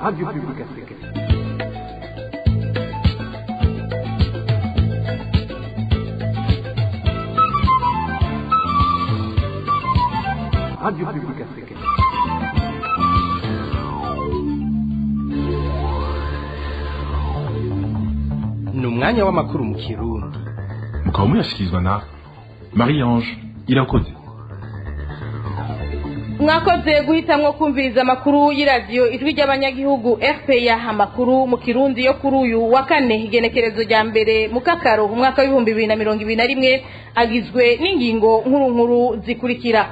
Radio Publique Africaine. Radio Publique Africaine. Ni umwanya w'amakuru mu Kirundi. Mukaba muyashyikirizwa na Marie Ange Irakoze. Mwakoze guhitamwo kumviriza amakuru y'iradiyo Ijwi ry'Abanyagihugu RPA, amakuru mu Kirundi yo kuri uyu wa kane, igenekerezo rya mbere mu Kakaro, umwaka w'2021, agizwe n'ingingo nkuru nkuru zikurikira.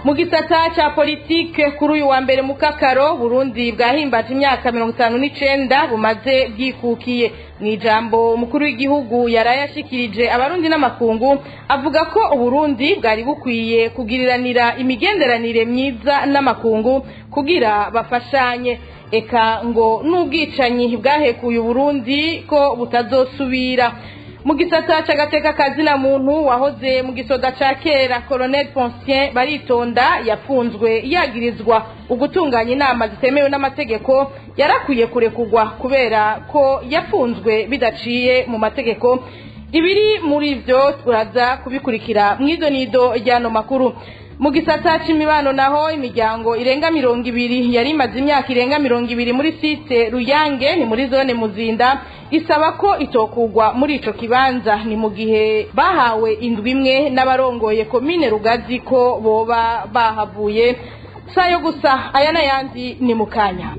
Mu gisata ca politike, kuri uyu wa mbere mu Kakaro, Burundi bwahimbaje imyaka 59 bumaze bwikukiye. Mu ijambo umukuru w'igihugu yaraye ashikirije Abarundi n'amakungu, avuga ko Uburundi bwari bukwiye kugiriranira imigenderanire myiza n'amakungu kugira bafashanye, eka ngo n'ubwicanyi bwahekuye Uburundi ko butazosubira. Mu gisata c'agateka kazina muntu, wahoze mu gisoda ca kera Colonel Poncien Baritonda yafunzwe yagirizwa ugutunganya inama zitemewe n'amategeko, yarakwiye kurekugwa kubera ko yafunzwe bidaciye mu mategeko. Ibiri muri ivyo turaza kubikurikira mw'ido nido ry'ano makuru. Mu gisata c'imibano naho, imiryango irenga 20 yari imaze imyaka irenga 20 muri site Ruyange, ni muri zone Muzinda, isaba ko itokugwa muri ico kibanza. Ni mu gihe bahawe indwi imwe n'abarongoye komine Rugazi ko boba bahavuye. Sayo gusa, aya n'ayandi ni mukanya.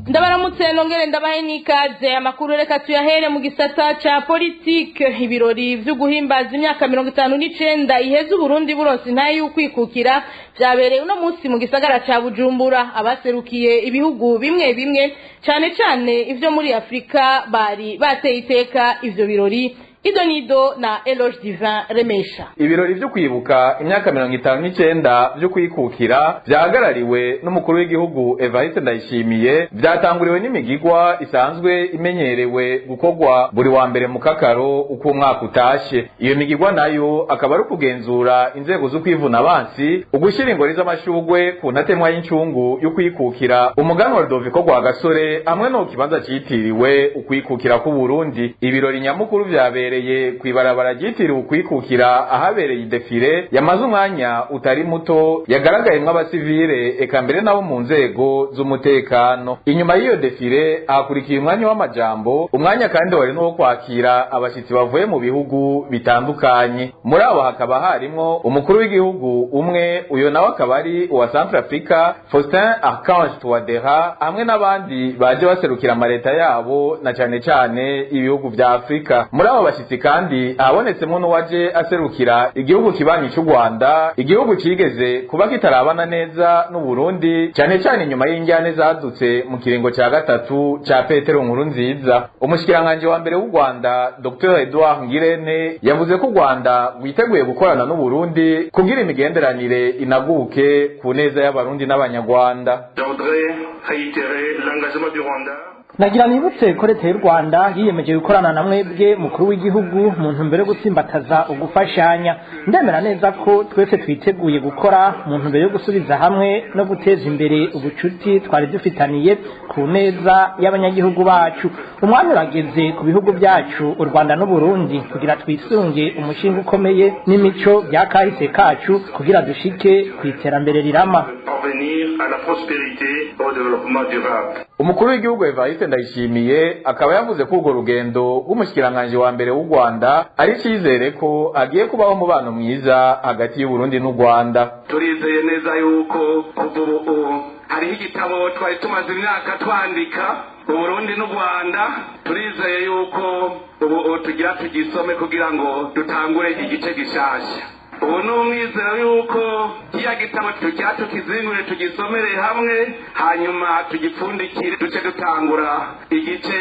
Ndabaramutse, nongere ndabahe n'ikaze. Amakuru reka tuyahere mu gisata ca politike. Ibirori vyo guhimbaza imyaka 59 iheze Uburundi buronse intahe y'ukwikukira vyabereye uno munsi mu gisagara ca Bujumbura. Abaserukiye ibihugu bimwe bimwe, cane cane ivyo muri Afrika, bari bateye iteka ivyo birori. Ido nido na Eloge Divin Remesha. Ibirori vyo kwibuka imyaka 59 vyo kwikukira vyahagarariwe n'umukuru w'igihugu Evariste Ndayishimiye vyatanguriwe n'imigigwa isanzwe imenyerewe gukorwa buri wa mbere mu Kakaro uko umwaka utashe. Iyo migigwa nayo akaba ari ukugenzura inzego zo kwivuna abansi, ugushira ingori z'amashugwe ku ntatemwa y'incungu yo kwikukira umuganwa Rudoviko Rwagasore, hamwe no kibanza citiriwe ukwikukira k'Uburundi. Ibirori nyamukuru vyabereye kw'ibarabara ryitiriwe ukwikukira, ahabereye idefire yamaze umwanya utari muto, yagaragayemwo abasivile eka mbere nabo mu nzego z'umutekano. Inyuma y'iyo defile hakurikiye umwanya w'amajambo, umwanya kandi wari n'uwo kwakira abashitsi bavuye mu bihugu bitandukanye. Muri abo hakaba harimwo umukuru w'igihugu umwe, uyo nawe akaba ari uwa Centrafrica Faustin Archange Touadera, hamwe n'abandi baje baserukira amareta yabo na cane cane ibihugu vya Afrika. Muri abo bashitsi kandi habonetsemwo n'uwaje aserukira igihugu kibanyi c'u Rwanda, igihugu cigeze kuba kitarabana neza n'Uburundi, cane cane inyuma y'injyane zadutse mu kiringo ca gatatu ca Petero Nkurunziza. Umushikiranganji wa mbere w'u Rwanda Dr Edouard Ngirente yavuze ko u Rwanda rwiteguye gukorana n'Uburundi kugira imigenderanire inaguke ku neza y'Abarundi n'Abanyarwanda. Nagira nibutse ko leta y'u Rwanda yiyemeje gukorana na mwebwe mukuru w'igihugu mu ntumbero yo gutsimbataza ugufashanya. Ndemera neza ko twese twiteguye gukora mu ntumbero yo gusubiza hamwe no guteza imbere ubucuti twari dufitaniye ku neza y'abanyagihugu bacu. Umwanya urageze ku bihugu byacu, u Rwanda n'Uburundi, kugira twisunge umushinga ukomeye n'imico bya kahise kacu kugira dushike ku iterambere rirama. Umukuru w'igihugu Evariste Ndayishimiye akaba yavuze ko urwo rugendo rw'umushikiranganji wa mbere w'u Rwanda ari icizere ko agiye kubaho umubano mwiza hagati y'Uburundi n'u Rwanda. Turizeye neza yuko kuva ubu hariho igitabo twari tumaze imyaka twandika, Uburundi n'u Rwanda. Turizeye yuko ubu tugira tugisome kugira ngo dutangure igice gishasha. Ubu ni umwizero yuko kiriya gitabo tugira tukizingure, tugisomere hamwe, hanyuma tugipfundikire, duce dutangura igice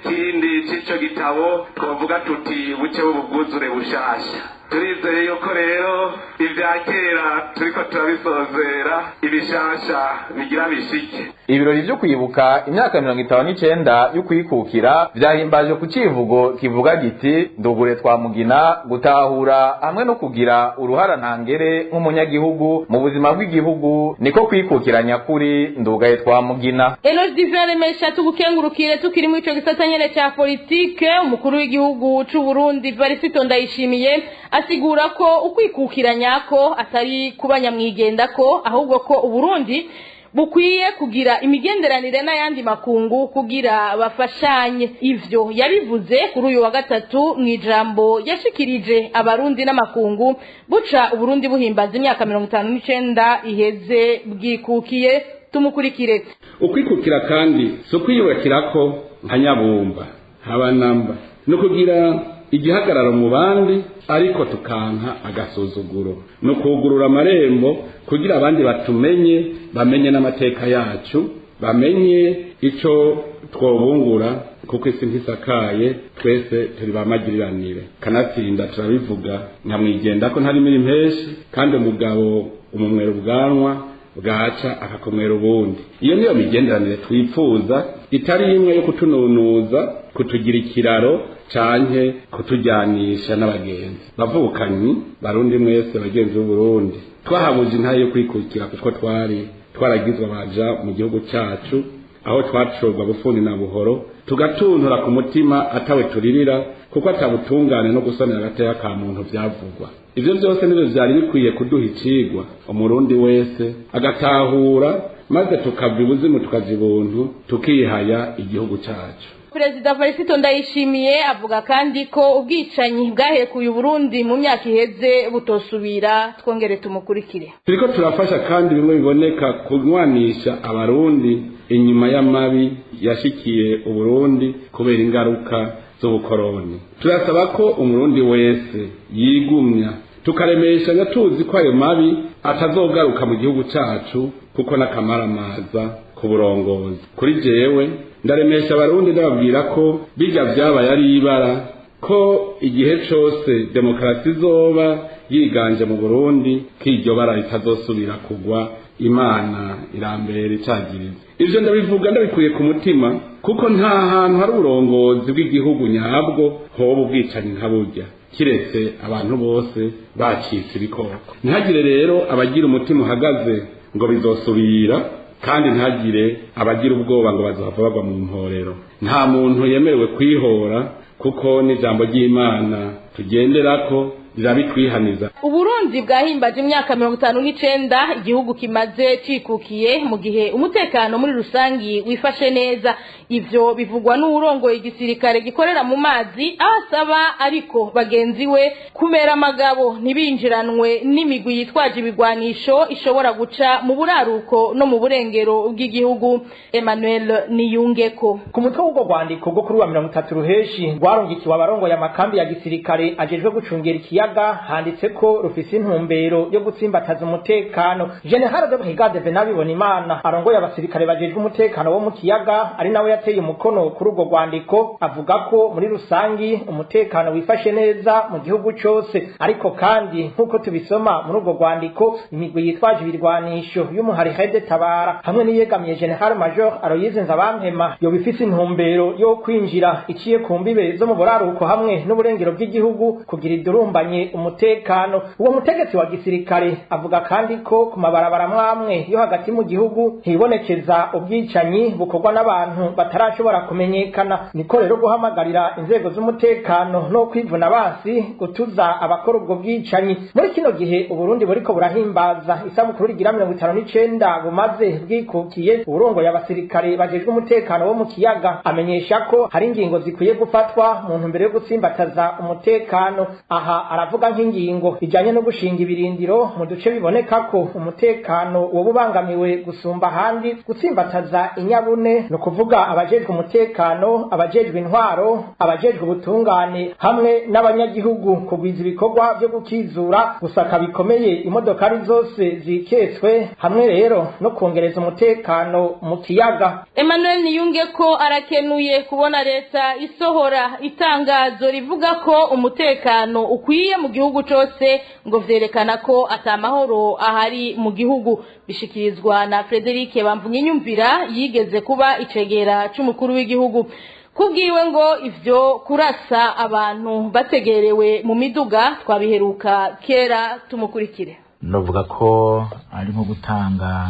kindi cy'icyo gitabo, twavuga tuti buce bubwuzure bushasha. Turizeye yuko rero ibya kera turiko turabisozera, ibishasha bigira bishike. Ibirori vyo kwibuka imyaka 59 yo kwikukira vyahimbaje ku civugo kivuga giti ndugure twamugina, gutahura hamwe no kugira uruhara ntangere nk'umunyagihugu mu buzima bw'igihugu, niko kwikukira nyakuri ndugaye twamugina. Eloge Divin Mesha, tugukengurukire. Tukiri muri ico gisata nyene ca politike, umukuru w'igihugu c'u Burundi Evariste Ndayishimiye asigura ko ukwikukira nyako atari kuba nyamwigenda ko, ahubwo ko Uburundi bukwiye kugira imigenderanire n'ayandi makungu kugira bafashanye. Ivyo yabivuze kuri uyu wa gatatu mu ijambo yashikirije abarundi n'amakungu buca Uburundi buhimbaza imyaka 59 iheze bwikukiye. Tumukurikire. Ukwikukira kandi si ukwiyubakirako nka nyabumba haba namba, ni ukugira igihagararo mu bandi ariko tukanka agasuzuguro, ni ukugurura amarembo kugira abandi batumenye, bamenye n'amateka yacu, bamenye ico twobungura, kuko isi ntisakaye, twese turi bamagiriranire. Kanatsinda turabivuga nyamwigenda ko ntarimira impeshi, kandi umugabo umumwera ubwanwa bwaca akakomera ubundi. Iyo niyo migenderanire twipfuza, itari imwe yo kutununuza, kutugira ikiraro canke kutujyanisha n'abagenzi. Bavukanyi barundi mwese, bagenzi b'Uburundi, twahabuje intahe yo kwikukira kuko twari twaragizwe abaja mu gihugu cacu, aho twacurwa bufuni na buhoro, tugatuntura ku mutima atawe turirira, kuko atabutungane no gusonera agateka ka muntu vyavugwa. Ivyo vyose nivyo vyari bikwiye kuduha icigwa, umurundi wese agatahura, maze tukava ibuzimu tukaja ibuntu, tukihaya igihugu cacu. Perezida Varisito Ndayishimiye avuga kandi ko ubwicanyi bwahekuye Uburundi mu myaka iheze butosubira. Twongere tumukurikire. Turiko turafasha kandi bimwe biboneka kunywanisha abarundi inyuma y'amabi yashikiye Uburundi kubera ingaruka z'ubukoroni. Turasaba ko umurundi wese yigumya, tukaremesha tuzi ko ayo mabi atazogaruka mu gihugu cacu, kuko n'akamaramaza ku burongozi. Kuri jewe ndaremesha abarundi ndababwira ko bijya vyabaye ari ibara, ko igihe cose demokarasi izoba yiganje mu Burundi ko iryo bara ritazosubira kugwa. Imana irambere icagiriza. Ivyo ndabivuga ndabikuye ku mutima, kuko nta hantu hari uburongozi bw'igihugu nyabwo hoba ubwicanyi nka burya, kiretse abantu bose bacitse ibikoko. Ntihagire rero abagira umutima uhagaze ngo bizosubira, kandi ntihagire abagira ubwoba ngo bazohava bagwa mu mporero. Nta muntu yemerewe kwihora, kuko n'ijambo ry'Imana tugenderako rirabitwihaniza. Uburundi bwahimbaje imyaka 59 igihugu kimaze cikukiye, mu gihe umutekano muri rusangi wifashe neza. Ivyo bivugwa n'uwurongoye igisirikare gikorera mu mazi, aho asaba ariko bagenzi we kumera amagabo ntibinjiranwe n'imigwi yitwaje ibigwanisho ishobora guca mu buraruko no mu burengero bw'igihugu. Emmanuel Niyungeko. Ku mutwe w'ubwo rwandiko rwo kuri wa 30 ruheshi rwarungikiwe abarongoye amakambi ya gisirikare ajejwe gucungera ikiyaga, handitse ko rufise intumbero yo gutsimbataza umutekano. General de Brigade Venabibonimana arongoye abasirikare bajejwe umutekano wo mu kiyaga, ari nawe yateye umukono kuri urwo rwandiko, avuga ko muri rusangi umutekano wifashe neza mu gihugu cose, ariko kandi nk'uko tubisoma muri urwo rwandiko, imigwi yitwaje ibirwanisho y'umuhari Hede Tabara hamwe n'iyegamiye General Major Aloyize Nzabampema yoba ifise intumbero yo kwinjira iciye ku mbibe zo mu buraruko hamwe n'uburengero bw'igihugu kugira idurumbanye umutekano. Uwo mutegetsi wa gisirikare avuga kandi ko ku mabarabara mwamwe yo hagati mu gihugu hibonekeza ubwicanyi bukorwa n'abantu batarashobora kumenyekana. Niko rero guhamagarira inzego z'umutekano no kwivuna basi gutuza abakora ubwo bwicanyi. Muri kino gihe Uburundi buriko burahimbaza isabukuru rigira 59 bumaze bwikukiye, uburongo y'abasirikare bajejwe umutekano wo mu kiyaga amenyesha ko hari ingingo zikwiye gufatwa mu ntumbero yo gutsimbataza umutekano. Aha aravuga nk'ingingo ijanye no gushinga ibirindiro mu duce biboneka ko umutekano woba ubangamiwe gusumba ahandi, gutsimbataza inyabune, no kuvuga abajejwe umutekano, abajejwe intwaro, abajejwe ubutungane hamwe n'abanyagihugu, kugwiza ibikorwa vyo gukizura, gusaka bikomeye imodokari zose ziketswe, hamwe rero no kongereza umutekano mu kiyaga. Emmanuel Niyunge ko arakenuye kubona leta isohora itangazo rivuga ko umutekano ukwiye mu gihugu cose ngo vyerekana ko atamahoro ahari mu gihugu. Bishikirizwa na Frederic Bamvuginyumvira yigeze kuba icegera c'umukuru w'igihugu. Kubwiwe ngo ivyo kurasa abantu bategerewe mu miduga twabiheruka kera. Tumukurikire. Novuga ko ari nko gutanga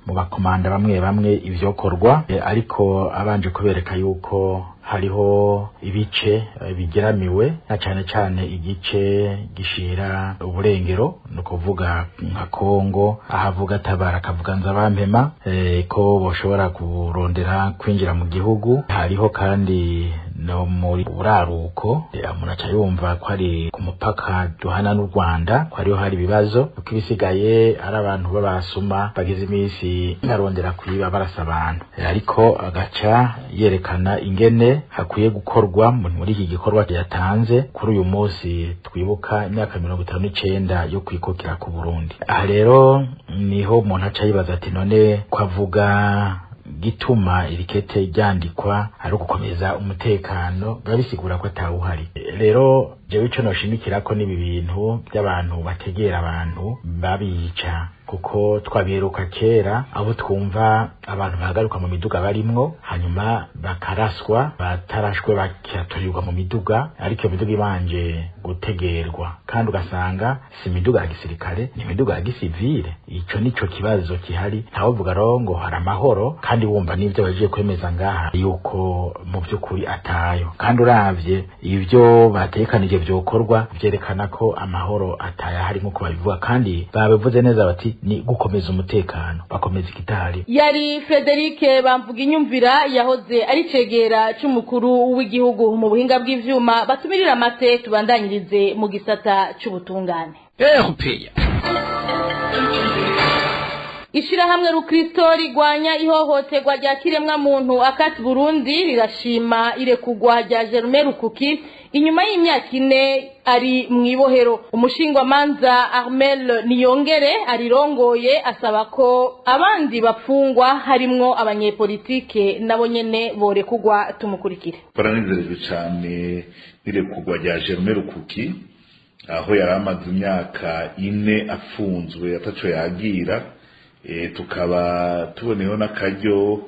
mu bakomanda bamwe bamwe ivyokorwa, ariko abanje kubereka yuko hariho ibice bigeramiwe, na cane cane igice gishira uburengero, no kuvuga nka Kongo, ahavuga Tabara akavuga Nzabampema, ko boshobora kurondera kwinjira mu gihugu. Hariho kandi no muri buraruko, umuntu aca yumva ko ari ku mupaka duhana n'u Rwanda, ko ariho hari ibibazo, kuko ibisigaye ari abantu b'abasuma bagize iminsi barondera kwiba barasa abantu. Ariko agaca yerekana ingene hakwiye gukorwa muri iki gikorwa yatanze kuri uyu munsi twibuka imyaka 59 yo kwikukira ku Burundi. Aha rero niho umuntu aca yibaza ati none ko avuga gituma irikete ryandikwa ari ugukomeza umutekano, biba bisigura ko atawuhari. Rero jewe ico noshimikira ko n'ibi bintu by'abantu bategera abantu babica, kuko twabiheruka kera, abo twumva abantu bahagaruka mu miduga barimwo, hanyuma bakaraswa, batarashwe bakaturirwa mu miduga, ariko iyo miduga ibanje gutegerwa, kandi ugasanga si imiduga ya gisirikare, ni imiduga ya gisivile. Ico nico kibazo kihari. Ntawovuga rero ngo hari amahoro kandi wumva n'ivyo bagiye kwemeza ngaha yuko mu by'ukuri atayo, kandi uravye ivyo batekanije vyokorwa vyerekana ko amahoro atayahari nk'uko babivuga, kandi babivuze neza bati ni gukomeza umutekano, bakomeza ikitahari. Yari Frederic Bamvuginyumvira yahoze ari cegera c'umukuru w'igihugu. Mu buhinga bw'ivyuma batumirira amate, tubandanyirize mu gisata c'ubutungane. RPA. Ishirahamwe Rukristo rigwanya ihohoterwa rya kiremwa muntu Akati Burundi rirashima irekugwa rya Germain Rukuki inyuma y'imyaka 4 ari mwibohero. Umushingwamanza Armel Niyongere arirongoye asaba ko abandi bapfungwa harimwo abanyepolitike nabo nyene borekugwa. Tumukurikire. Baranezerejwe cyane n'irekugwa rya Germain Rukuki, aho yari amaze imyaka 4 afunzwe ataco yagira. Tukaba tuboneyeho n'akaryo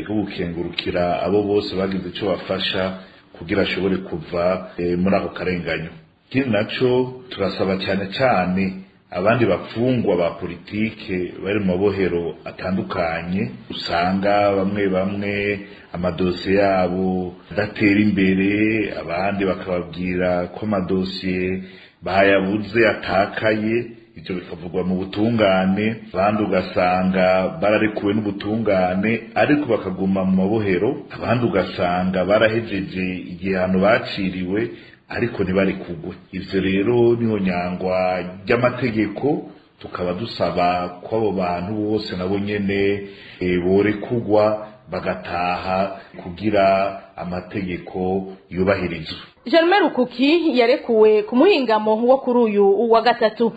ko gukengurukira abo bose bagize icyo bafasha kugira ashobore kuva muri ako karenganyo. Ikindi naco turasaba cyane cyane abandi bapfungwa ba politike bari mu mabohero atandukanye, usanga bamwe bamwe amadosiye yabo adatera imbere, abandi bakababwira ko amadosiye bayabuze atakaye, ibyo bikavugwa mu butungane, abandi ugasanga bararekuwe n'ubutungane ariko bakaguma mu mabohero, abandi ugasanga barahejeje igihano baciriwe ariko ntibarekugwe. Ivyo rero niho nyangwa ry'amategeko, tukaba dusaba ko abo bantu bose nabo nyene borekugwa bagataha kugira amategeko yubahirizwe. Germain Rukuki yarekuwe ku muhingamo wo kuri uyu wa gatatu.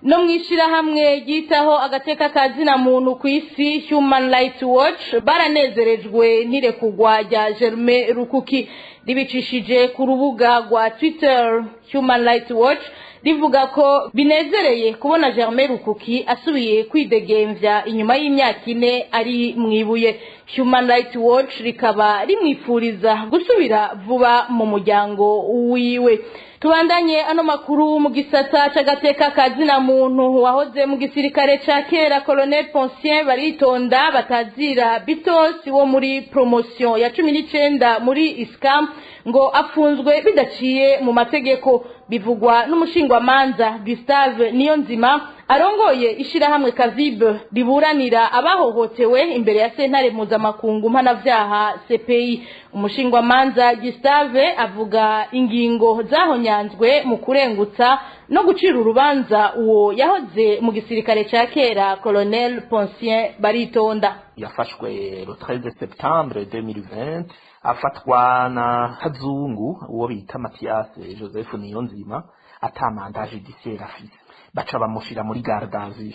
No mwishirahamwe ryitaho agateka kazina muntu ku isi Human Rights Watch baranezerejwe n'irekugwa rya Germain Rukuki. Ribicishije ku rubuga rwa Twitter, Human Rights Watch rivuga ko binezereye kubona Germain Rukuki asubiye kwidegemvya inyuma y'imyaka 4 ari mwibuye. Human Rights Watch rikaba rimwifuriza gusubira vuba mu muryango wiwe. Tubandanye ano makuru mu gisata c'agateka kazina muntu. Wahoze mu gisirikare ca kera Colonel Poncien Baritonda batazira Bitos wo muri promotion ya 19 muri ISCAM ngo afunzwe bidaciye mu mategeko, bivugwa n'umushingwamanza Gustave Niyonzima arongoye ishirahamwe Kazibe riburanira abahohotewe imbere ya sentare mpuzamakungu mpanavyaha CPI. Umushingwamanza Gustave avuga ingingo zahonyanzwe mu kurengutsa no gucira urubanza uwo yahoze mu gisirikare ca kera Colonel Poncien Baritonda. Yafashwe le 13 septembre 2020, afatwa na Kazungu uwo bita Mathias Joseph Niyonzima, ata mandat judiciaire afise, baca bamushira muri garde à vue.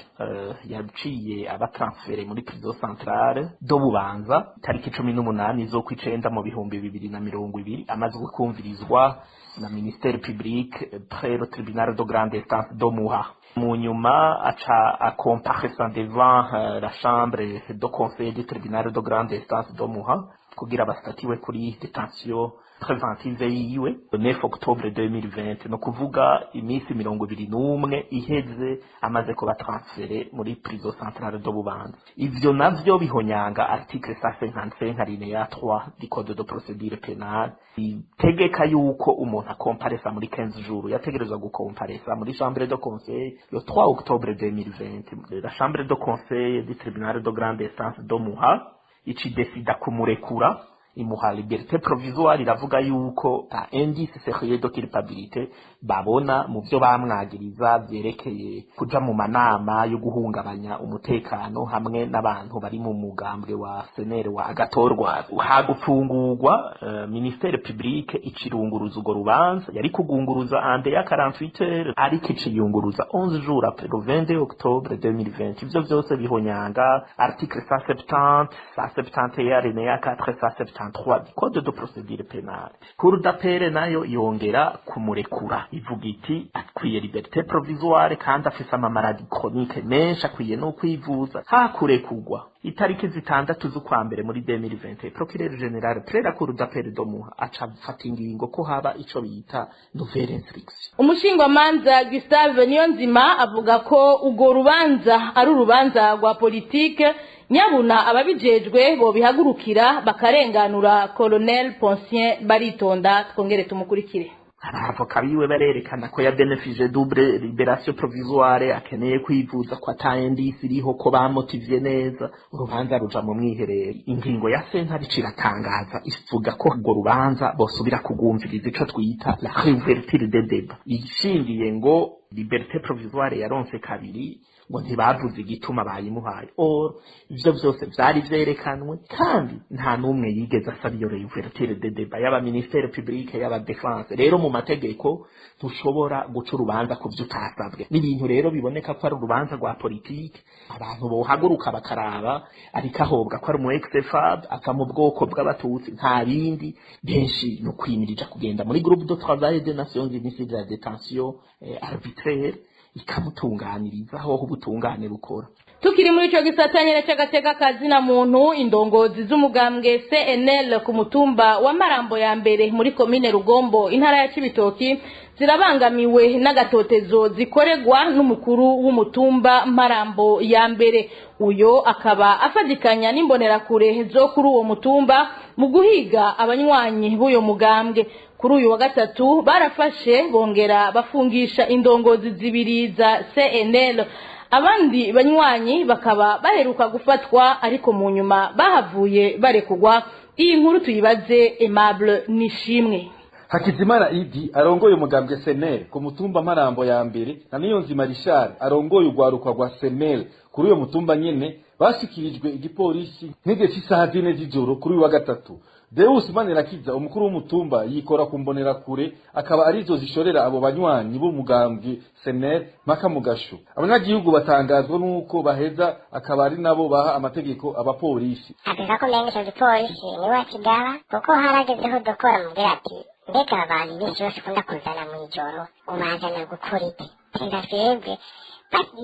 Yaciye abatransféré muri prison centrale do Bubanza tariki 18 z'ukwicenda mu 2020, amaze kumvirizwa na ministère public près le tribunal de grande instance de Muha. Mu nyuma aca acomparaissa devant la chambre de conseil du tribunal de grande instance de Muha kugira bastatuer kuri détention préventive yiwe le 9 octobre 2020, no kuvuga iminsi 21 iheze amaze kuba transféré muri prison centrale de Bubanza. Ivyo navyo bihonyanga article 155 alinéa 3 du code de procédure pénale, itegeka yuko umuntu akomparesa muri 15 jours. Yategerezwa gukomparesa muri chambre de conseil le 3 octobre 2020. La chambre de conseil du tribunal de grande instance de Muha icidécida kumurekura, imuha liberté provisoire, iravuga yuko ta indice sérieux de culpabilité babona mu byo bamwagiriza vyerekeye kuja mu manama yo guhungabanya umutekano hamwe n'abantu bari mu mugambwe wa CNL wa Agathon Rwasa. Hagupfungurwa, ministère public icirunguruza urwo rubanza. Yari kugunguruza ande ya 48 heures, ariko iciyunguruza 11 jours après, le 22 octobre 2020. Ivyo vyose bihonyanga article 170, 171 alinéa 4, 173 du code de procédure pénale. Cour d'appel nayo yongera kumurekura, ivuga iti akwiye liberté provisoire kandi afise amamaladies chroniques menshi, akwiye no kwivuza. Hakurekugwa itariki 6 z'ukwa mbere muri 2020, procureur général près la cour d'appel de Muha aca afata ingingo ko haba ico bita nouvelle instruction. Umushingwamanza Gustave Niyonzima avuga ko urwo rubanza ari urubanza rwa politike, nyabuna ababijejwe bobihagurukira bakarenganura Colonel Poncien Baritonda. Twongere tumukurikire. Abavoka biwe barerekana ko yabénéficié double libération provisoire, akeneye kwivuza, ko ata indice iriho, ko bamotivye neza. Urubanza ruja mu mwiherero. Ingingo ya sentare iratangaza, ivuga ko urwo rubanza bosubira kugumviriza, ico twita la réouverture des débats, ishingiye ngo liberté provisoire yaronse kabiri, ngo ntibavuze igituma bayimuhaye. Or ivyo vyose vyari vyerekanwe, kandi nta n'umwe yigeze asaba iyo réouverture des débats, yaba ministère public, yaba défense. Rero mu mategeko ntushobora guca urubanza ku vyo utasabwe. N'ibintu rero biboneka ko ari urubanza rwa politike. Abantu bohaguruka bakaraba, ariko ahobwa ko ari umu ex-FAB, ava mu bwoko bw'abatutsi, nta bindi. Benshi no kwimirija kugenda muri groupe de travail des Nations Unies sur la détention arbitraire, ikamutunganiriza aho ubutungane bukora. Tukiri muri ico gisata nyene c'agateka kazina muntu, indongozi z'umugambwe CNL ku mutumba wa Marambo ya mbere muri komine Rugombo, intara ya Cibitoki, zirabangamiwe n'agatotezo zikoregwa n'umukuru w'umutumba Marambo ya mbere. Uyo akaba afadikanya n'imbonerakure zo kuri uwo mutumba mu guhiga abanywanyi b'uyo mugambwe. Kuri uyu wa gatatu barafashe bongera bafungisha indongozi zibiri za CNL. Abandi banywanyi bakaba baheruka gufatwa, ariko mu nyuma bahavuye barekugwa. Iyi nkuru tuyibaze Aimable Nishimwe. Hakizimana Idi arongoye umugambwe CNL ku mutumba Marambo ya mbere na Niyonzima Richard arongoye urwaruka rwa CNL kuri uyo mutumba nyene bashikirijwe igipolisi nk'igihe c'isaha 4 z'ijoro kuri uyu wa gatatu. Deus Manirakiza, umukuru w'umutumba, yikora ku mbonerakure, akaba arizo zishorera abo banywanyi b'umugambwe CNL mpaka mu gasho. Abanyagihugu batangazwa n'uko baheza akaba ari nabo baha amategeko abapolisi. Avuga ko umenga ico gipolisi niwe akigaba, kuko haragezeho dukora mubwira ati: "Mbega abantu iminsi yose ukunda kuzana mw'ijoro, ubazana gukora iki?" Tenda twebwe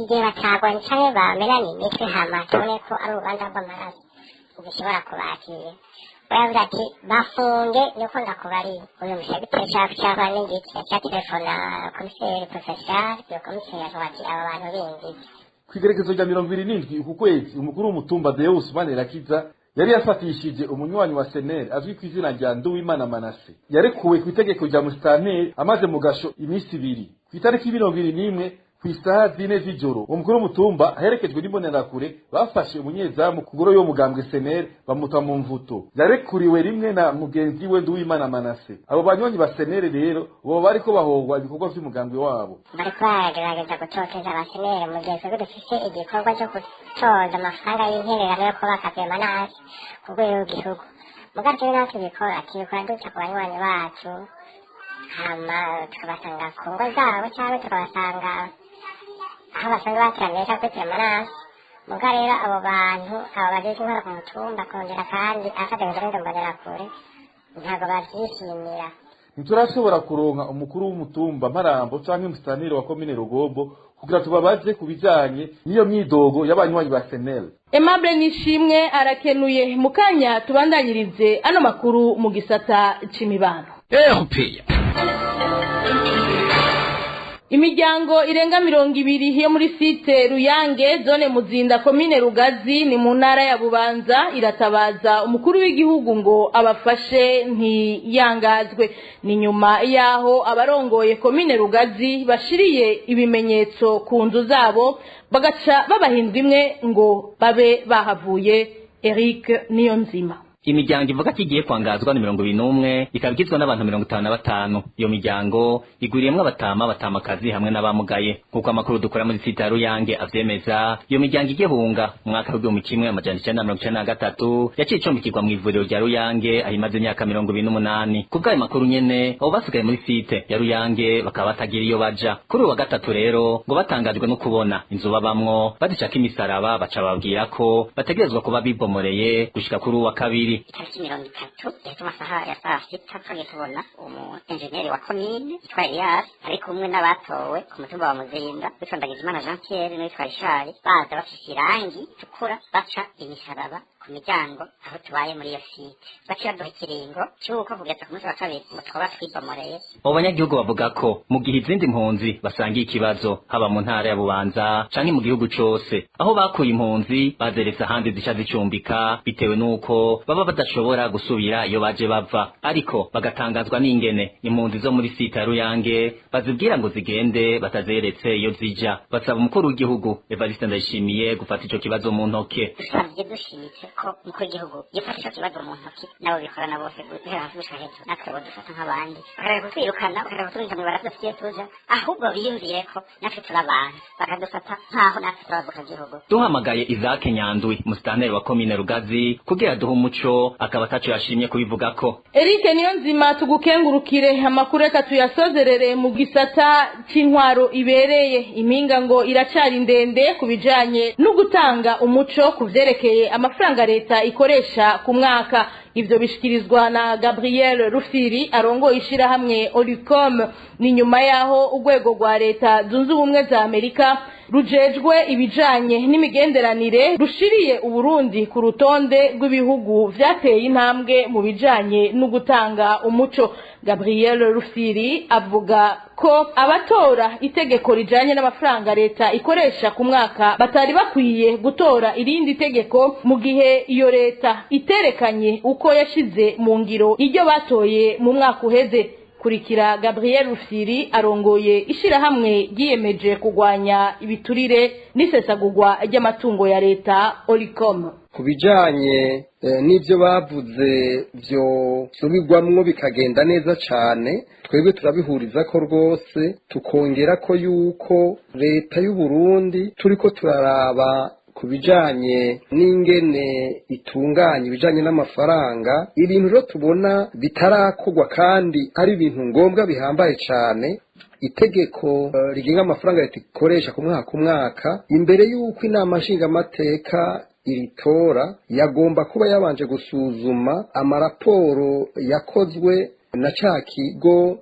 igihe batagwanye canke bamenanye imitwe, hama tubone ko ari urubanza rw'amaraso, ntidushobora kubakira. Baravuga ati: "Bafunge, niko ndakubariye." Uyu musegiteri caba n'igiki yaca telefona komiseri provincial. Iyo komiseri yavuga ati: "Aba bantu bingize." Kw'igerekezo rya 27 uku kwezi, umukuru w'umutumba Deus Manirakiza yari yafatishije umunywanyi wa CNL azwi ku izina rya Nduwimana Manase. Yarekuwe ku itegeko rya musitanteri amaze mu gasho iminsi 2. Ku itariki 21 ku isaha 4 z'ijoro, umukuru w'umutumba aherekejwe n'imbonerakure bafashe umunyezamu ku ngoro y'umugambwe CNL, bamuta mu mvuto. Yarekuriwe rimwe na mugenzi we Nduwimana Manase. Abo banywanyi ba CNL rero boba bariko bahogwa ibikorwa vy'umugambwe wabo. Bariko baragerageza gutoteza abaseneri mu gihe twebwe dufise igikorwa cyo gutoza amafaranga y'intererano yo kubaka permanence ku rwego rw'igihugu. Muga twe natwe tubikora duca ku banywanyi bacu. Hama tukabasanga ku ngo zabo cyangwa tukabasanga aho basanzwe bateraniye cyangwa kuri permanence. Muga rero abo bantu, abo bajejwe intwaro ku mutumba, kongera kandi afatanyije n'izo mbonerakure, ntabwo bavyishimira. Ntiturashobora kuronka umukuru w'umutumba Mparambo canke umusitanire wa komine Rugombo kugira tubabaze ku bijanye n'iyo myidogo y'abanywanyi ba SNL. Aimable Nishimwe arakenuye. Mukanya tubandanyirize ano makuru mu gisata c'imibano. RPA. Imiryango irenga 20 yo muri site Ruyange, zone Muzinda, komine Rugazi, ni mu ntara ya Bubanza, iratabaza umukuru w'igihugu ngo abafashe ntiyangazwe. Ni nyuma yaho abarongoye komine Rugazi bashiriye ibimenyetso ku nzu zabo, bagaca babahindwa imwe ngo babe bahavuye. Eric Niyonzima. Imiryango ivuga ko igiye kwangazwa ni 21, ikaba igizwe n'abantu 55. Iyo miryango igwiriyemwo abatama, abatamakazi hamwe n'abamugaye, kuko amakuru dukora muri site ya Ruyange avyemeza. Iyo miryango igihunga mu mwaka w'1993 yaciye icumbikirwa mu ivuriro rya Ruyange, aho imaze imyaka 28. Kubw'ayo makuru nyene, abo basigaye muri site ya Ruyange bakaba batagira iyo baja. Kuri uwa gatatu rero ngo batangajwe no kubona inzu babamwo bazicako imisaraba, baca babwira ko bategerezwa kuba bibomoreye gushika kuri uwa kabiri. Itariki 30 igihe cy'amasaha ya saa sita, twagiye tubona umu enjeniyeri wa komine yitwa Elias ari kumwe n'abatowe ku mutumba wa Muzinda, witwa Ndagijimana Jean Pierre n'uwitwa Richard, baza bafise irangi ritukura, baca imisaraba ku miryango aho tubaye muri iyo site. Baciye baduha ikiringo c'uko kugeza ku munsi wa kabiri ngo twoba twibomoreye. Abo banyagihugu bavuga ko mu gihe izindi mpunzi basangiye ikibazo, haba mu ntara ya Bubanza canke mu gihugu cose, aho bakuye impunzi bazeretse ahandi zica zicumbika, bitewe n'uko baba badashobora gusubira iyo baje bava. Ariko bagatangazwa n'ingene impunzi zo muri site ya Ruyange bazibwira ngo zigende batazeretse iyo zija. Basaba umukuru w'igihugu Evariste Ndayishimiye gufata ico kibazo mu ntoke. Dusavye dushimitse ko umukuru w'igihugu yifata ico kibazo mu ntoki, nabo bikorana bose guhera hasi gushika hejuru, natwe bodufata nk'abandi, bakareka kutwirukana, bakareka kuturunga mw'ibarabara tudafitiye tuja, ahubwo biyumvire ko natwe turi abantu, bakadufata nk'aho natwe turi abavukagihugu. Duhamagaye Isaac Nyandwi, musitanteri wa komine Rugazi, kugira duhe umuco, akaba ataco yashimye kubivugako. Eric Niyonzima, tugukengurukire. Amakuru reka tuyasozerere mu gisata c'intwaro ibereye. Impinga ngo iracari ndende ku bijanye no gutanga umuco ku vyerekeye amafaranga leta ikoresha ku mwaka. Ivyo bishikirizwa na Gabriel Rufiri arongoye ishirahamwe Olicom. Ni nyuma yaho urwego rwa Leta Zunze Ubumwe za Amerika rujejwe ibijanye n'imigenderanire rushiriye Uburundi ku rutonde rw'ibihugu vyateye intambwe mu bijanye no gutanga umuco. Gabriel Rufiri avuga ko abatora itegeko rijanye n'amafaranga leta ikoresha ku mwaka batari bakwiye gutora irindi tegeko mu gihe iyo leta iterekanye uko yashize mu ngiro iryo batoye mu mwaka uheze. Kurikira Gabriel Rufiri arongoye ishirahamwe ryiyemeje kugwanya ibiturire n'isesagurwa ry'amatungo ya leta, Olicom. Ku bijanye n'ibyo bavuze byo subigwamwo bikagenda neza cane, twebwe turabihuriza ko rwose, tukongera ko yuko leta y'u Burundi turiko turaraba ku bijanye n'ingene itunganya ibijanye n'amafaranga, ibintu rero tubona bitarakorwa kandi ari ibintu ngombwa bihambaye cane. Itegeko rigenga amafaranga leta ikoresha ku mwaka ku mwaka, imbere y'uko inama nshingamateka iritora, yagomba kuba yabanje gusuzuma amaraporo yakozwe na ca kigo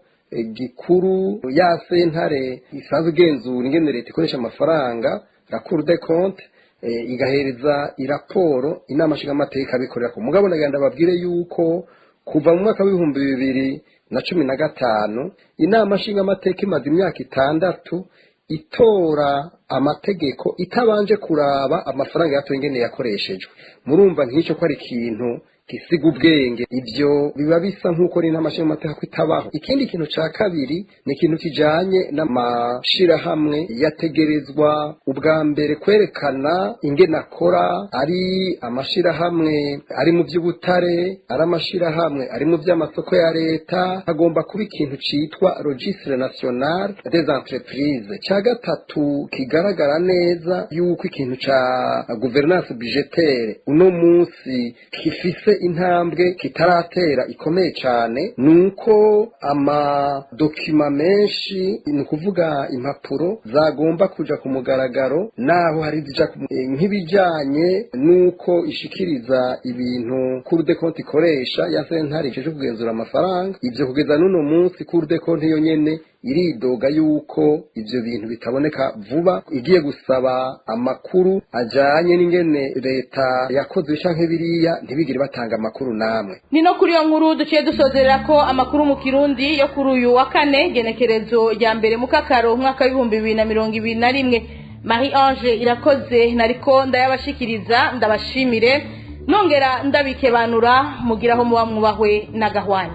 gikuru ya sentare isanzwe igenzura ingene leta ikoresha amafaranga, la Cour des comptes, igahereza iraporo inama nshingamateka abikorera ku mugabo. Nagenda babwire yuko kuva mu mwaka w'2015 inama nshingamateka imaze imyaka 6 itora amategeko itabanje kuraba amafaranga yatoye ingene yakoreshejwe. Murumva nk'icyo ko ari ikintu gisiga ubwenge, ivyo biba bisa nk'uko n'inama nshingamateka ko itabaho. Ikindi kintu ca kabiri ni ikintu kijanye n'amashirahamwe yategerezwa ubwa mbere kwerekana ingene akora, ari amashirahamwe ari mu vy'ubutare, ari amashirahamwe ari mu vy'amasoko ya leta, hagomba kuba ikintu citwa registre national des entreprises. Ca gatatu kigaragara neza yuko ikintu ca gouvernance budgetaire uno munsi gifise intambwe kitaratera ikomeye cyane, nuko amadokima menshi, ni ukuvuga impapuro zagomba kuja ku mugaragaro, naho hari zija nk'ibijanye nuko ishikiriza ibintu Cour des comptes ikoresha ya sentare ijejwe kugenzura amafaranga. Ivyo kugeza n'uno munsi Cour des comptes yo nyene iridoga yuko ivyo bintu bitaboneka vuba, igiye gusaba amakuru ajanye n'ingene leta yakoze canke biriya, ntibigire batanga amakuru namwe. Ni no kuri iyo nkuru duciye dusozerera ko amakuru mu Kirundi yo kuri uyu wa kane, genekerezo rya 1 mukakaro umwaka w'2021. Marie Ange Irakoze nariko ndayabashikiriza, ndabashimire nongera ndabikebanura, mugiraho muba mwubahwe na gahwane.